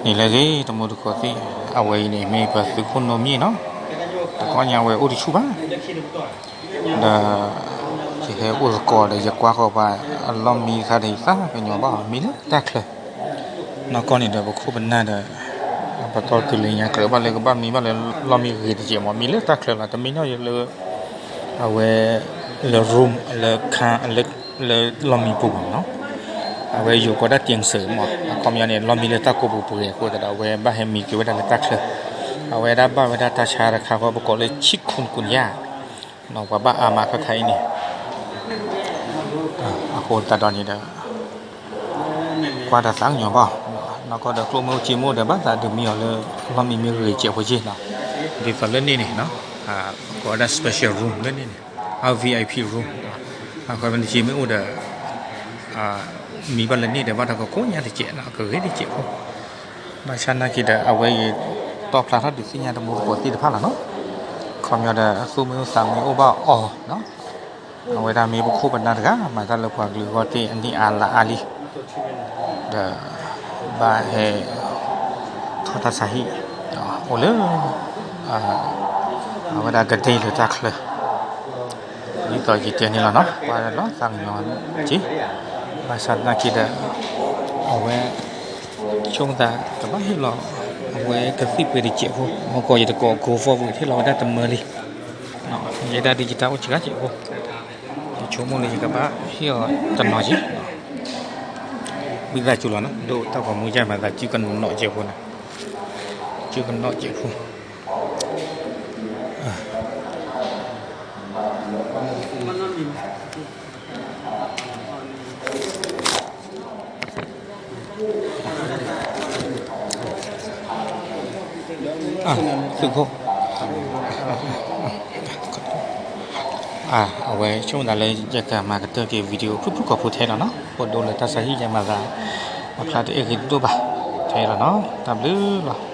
န့ၣ်လၢအဂ့ၤ တမူတကိးသ့ၣ်, အဝဲအံၤန့ၣ် မ့ၢ်ပသုးခိၣ်နိမ့ၣ်နီၤ, တကီၢ်ညါဝဲအိၣ်တဆူၣ်ဘၣ်, ဒီး ယဟဲအိၣ်သကိးဒီးယကွၢ်ဃီၤပှၤအလီၢ်မံတခါဒီး ယသးကညီၤဘၣ်အီၤ မံလၢတၢ်ချၢ, နီၢ်ကီၢ်န့ၣ်ဒီး ပခိၣ်ပနၢ်ဒီး ပတီၢ်တုၤလၢညါကြၢးဘၣ်လၢကဘၣ်မံဘၣ်လၢလီၢ်မံဂ့ၤတစဲးမး မံလၢတၢ်ချၢလီၤ တမ့ၢ်နီၢ်လၢ အဝဲ လၢ room လၢ ခန်း လၢလီၢ်မံပူၤမးနီၤ, အဝဲယိၤကိးဒၣ်တံၢ်စၢၤမး အခီပညီန့ၣ် လီၢ်မံလၢတၢ်ကိးပူၤပှဲၤအဃိသတးဒီး အဝဲဘၣ်ဟဲမံက့ၤဝဲဒၣ်လၢတၢ်ချၢ, အဝဲဒၣ်ဘၣ်ဝဲဒၣ်တၢ်ဆါတခါဃီ ပကိးလၢ ချိခုနူညါ, ပှၤဘၣ်အါမးခါခါအံၤန့ၣ် အဃိသတးဒီးန့ၣ်ဒီး ကွၢ်ဒီးသးကညီၤဘၣ်, နီၢ်ကီၢ်ဒီးကျိၣ်မ့ၢ်အိၣ်စ့မ့ၢ်အိၣ်ဒီး ဘၣ်သးဒုးမံအီၤလၢ လီၢ်မံမ့ၢ်ဂ့ၤစဲးဖိက့နီၤ, ဒ်သိးလၢန့ၣ်န့ၣ် ကိးဝဲဒၣ် special room လၢန့ၣ်န့ၣ် အ VIP room, အဃိပနစ့မ့ၢ်အိၣ်ဒီး မံဘၣ်လၢန့ၣ်ဒီး ဘၣ်တၢ်ကကိးညါတစဲးနီၤ ကဂ့ၤတစဲးဖိ, ဘၣ်ဆၣ်နာ်က့ဒီး အဝဲအံၤ တီၢ်ဖျါထီၣ်ဒုးသ့ၣ်ညါတမူတကိးသ့ၣ်တဖၣ်လီၤနီၤ, ခီပညီဒီး သူၣ်မ့ၢ်အိၣ်သးမ့ၢ်အိၣ်ဘၣ်အီၤနီၤ, အဝဲဒၣ်မ့ၢ်ပခိၣ်ပနၢ်တဂၤ မၤတၢ်လၢပှၤကလုာ်အဂီၢ်သ့ၣ်အနံၣ်အါလါအါလံ, ဒီး ဘၣ်ဟဲ ထီၣ်တၢ်ဆါဟံၣ် အိၣ်လၢ အဝဲဒၣ်ကဒ့လၢတၢ်ချၢ ဒ်သိးယတဲန့ၣ်လီၤနီၤ ပှၤလီၤသးကညီၤက့, ဘၣ်ဆၣ်သနာ်က့ဒီး အဝဲ ဆိကမိၣ်သး ကဘၣ်ဟ့ၣ်လီၤ အဝဲကသံၣ်ပှ့ၤတစဲးဖိ, မ့ၢ်ကီးယတကိး GoForward ဟ့ၣ်လီၤဝဲဒၣ်တမၢလံ, ယဲဒၣ်ဒ်ယတၢ်အိၣ်စှၤစဲးဖိ, ယဆိကမိၣ်လၢယကဘၣ်ဟ့ၣ်အီၤတနီၤက့, ဝံသးစူၤလီၤနီၤ ဒိၣ်တၢ်ဂီၤမူယါမၤသးစုကနီၣ်စဲးဖိန့ၣ်, စုကနီၣ်စဲးဖိ သုးခိၣ် အဝဲဆိကမိၣ်သးလၢယကမၤကတၢၢ်က့ၤ video ဖုၣ်ဖုၣ်ကိာ်ဖိထဲလီၤနီၤ, ဖိဒိၣ်လၢတၢ်ဆါဟံၣ်ယါမၤသး အဖျါတအဲၣ်ဂ့ၤဒိၣ်ဘၣ် ထဲလီၤနီၤ, တၢ်ဘျုးလီၤ.